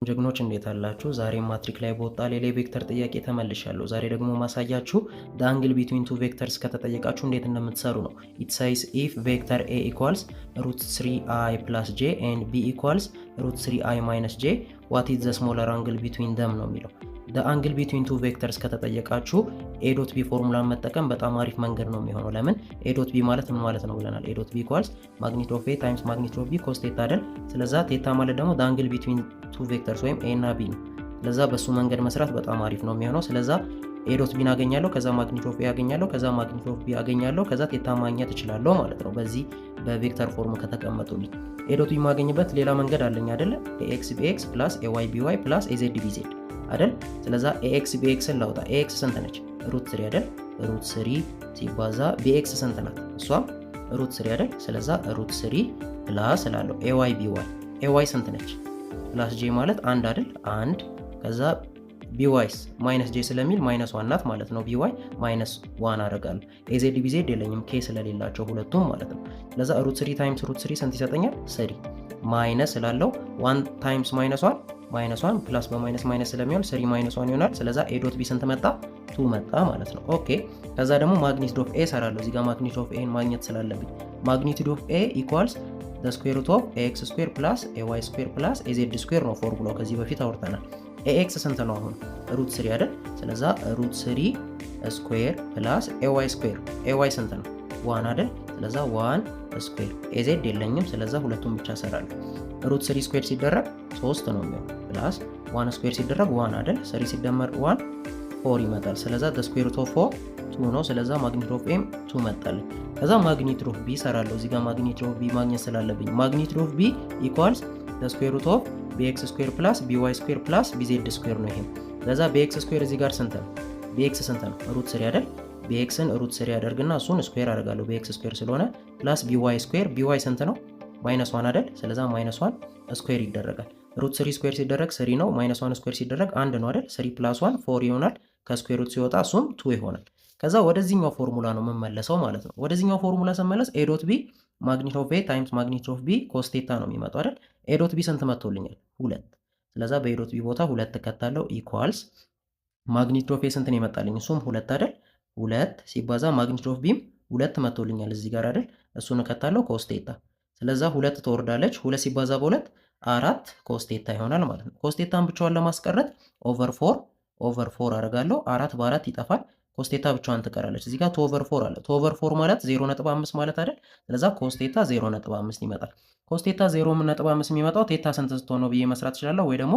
ጀግኖች፣ እንዴት አላችሁ? ዛሬ ማትሪክ ላይ በወጣ ሌላ የ vector ጥያቄ ተመልሻለሁ። ዛሬ ደግሞ ማሳያችሁ the angle between two vectors ከተጠየቃችሁ እንዴት እንደምትሰሩ ነው። It says if vector A equals root 3 i plus j and B equals root 3 i minus j, what is the smaller angle between them ነው የሚለው። The angle between two vectors ከተጠየቃችሁ A dot B formula ን መጠቀም በጣም አሪፍ መንገድ ነው የሚሆነው። ለምን? A dot B ማለት ምን ማለት ነው ብለናል። A dot B equals magnitude of A times magnitude of B cos theta አይደል? ስለዛ theta ማለት ደግሞ the angle between two vectors ወይም A እና B ነው። ስለዛ በሱ መንገድ መስራት በጣም አሪፍ ነው የሚሆነው። ስለዛ A dot B ን አገኛለሁ፣ ከዛ magnitude of A አገኛለሁ፣ ከዛ magnitude of B አገኛለሁ፣ ከዛ theta ማግኘት እችላለሁ ማለት ነው። በዚህ በ vector form ከተቀመጡልኝ A dot B የማገኝበት ሌላ መንገድ አለኝ አይደለ? Ax Bx plus Ay By plus Az Bz አይደል? ስለዛ Ax Bx ን ላውጣ። Ax ስንት ነች? Root three አይደል? Root three ሲባዛ Bx ስንት ናት? እሷም root three አይደል? ስለዛ root three plus እላለሁ። Ay By፣ Ay ስንት ነች? Plus j ማለት አንድ አይደል? አንድ። ከዛ By ስ minus j ስለሚል minus one ናት ማለት ነው። By minus one አደርጋለሁ። Az Bz የለኝም፣ k ስለሌላቸው ሁለቱም ማለት ነው። ስለዛ root three times root three ስንት ይሰጠኛል? Three minus ስላለው one times minus one minus one plus በ minus minus ስለሚሆን three minus one ይሆናል። ስለዛ A dot B ስንት መጣ? Two መጣ ማለት ነው። Okay፣ ከዛ ደግሞ magnitude of A ሰራለሁ። እዚህ ጋር magnitude of A ን ማግኘት ስላለብኝ magnitude of A equals the square root of Ax square plus Ay square plus Az square ነው ፎርሙላው፣ ከዚህ በፊት አውርተናል። Ax ስንት ነው አሁን? Root three አይደል? ስለዛ root three square plus Ay square፣ Ay ስንት ነው? One አይደል? ስለዛ one square፣ Az የለኝም። ስለዛ ሁለቱን ብቻ ሰራለሁ። Root three square ሲደረግ ሶስት ነው የሚሆነው፣ plus one square ሲደረግ one አይደል? Three ሲደመር one four ይመጣል። ስለዛ the square root of four two ነው። ስለዛ magnitude of A ም two መጣልኝ። ከዛ magnitude of B ሰራለሁ። እዚህ ጋር magnitude of B ማግኘት ስላለብኝ magnitude of B equals the square root of Bx square plus By square plus Bz square ነው ይሄም። ለዛ Bx square እዚህ ጋር ስንት ነው? Bx ስንት ነው? Root three አይደል? Bx ን root three አደርግና እሱን square አደርጋለሁ፣ Bx square ስለሆነ፣ plus By square፣ By ስንት ነው? Minus one አይደል? ስለዛ minus one square ይደረጋል። Root three square ሲደረግ three ነው። Minus one square ሲደረግ አንድ ነው አይደል? Three plus one four ይሆናል። ከ square root ሲወጣ እሱም two ይሆናል። ከዛ ወደዚህኛው ፎርሙላ ነው የምመለሰው ማለት ነው። ወደዚህኛው ፎርሙላ ስመለስ A dot B magnitude of A times magnitude of B cos theta ነው የሚመጣው አይደል? A dot B ስንት መጥቶልኛል? ሁለት። ስለዛ በ A dot B ቦታ ሁለት እከታለሁ፣ equals magnitude of A ስንት ነው የመጣልኝ? እሱም ሁለት አይደል? ሁለት ሲባዛ magnitude of B ም ሁለት መጥቶልኛል እዚህ ጋር አይደል? እሱን እከታለሁ cos theta። ስለዛ ሁለት ትወርዳለች። ሁለት ሲባዛ በሁለት አራት cos theta ይሆናል ማለት ነው። Cos theta ን ብቻዋን ለማስቀረት over four over four አደርጋለሁ። አራት በአራት ይጠፋል። Cos theta ብቻዋን ትቀራለች። እዚህ ጋር two over four አለ። Two over four ማለት 0.5 ማለት አይደል? ስለዛ cos theta 0.5 ይመጣል። Cos theta 0.5 የሚመጣው theta ስንት ስትሆን ነው ብዬ መስራት እችላለሁ ወይ ደግሞ